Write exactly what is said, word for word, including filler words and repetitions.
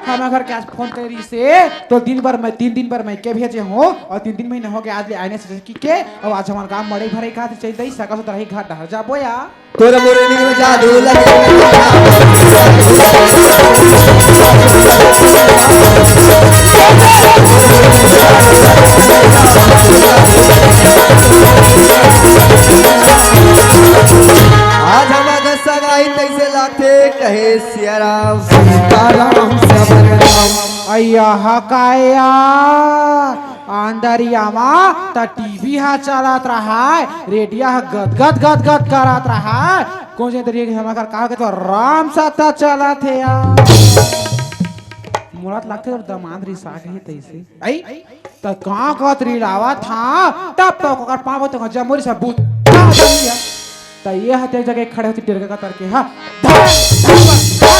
हमर घर के आज फोन करे रहिसे, तो दिन भर में, तीन दिन भर में के भेजे हो, और तीन दिन महीना हो गया आज ले आने से की के, और आज हमर गांव मड़ई भरई का चल दई, सगा सुतरा ही घर डहर जाबो या। तोर मुरली में जादू लगे। आज हमर घर सगाई तैसे लागथे, कहे सिया राम। सीताराम सबर राम। अय्या हा काया, अंदरिया मा त टीवी हा चलत रहाय, रेडिया हा गदगद गदगद करत रहाय। कोन जे तरिया के हमर घर का के तो राम सत्ता चलत हे यार। मोला त लगथे दमांद रिसा के ही तैसे। आई? त का कत रिलावत हा, तब तो ओकर पाँव तो जमोरी से बूता जमिया। त ये हते एक जगह खड़े होती टेरका का तरके हा, धड़, धड़, धड़,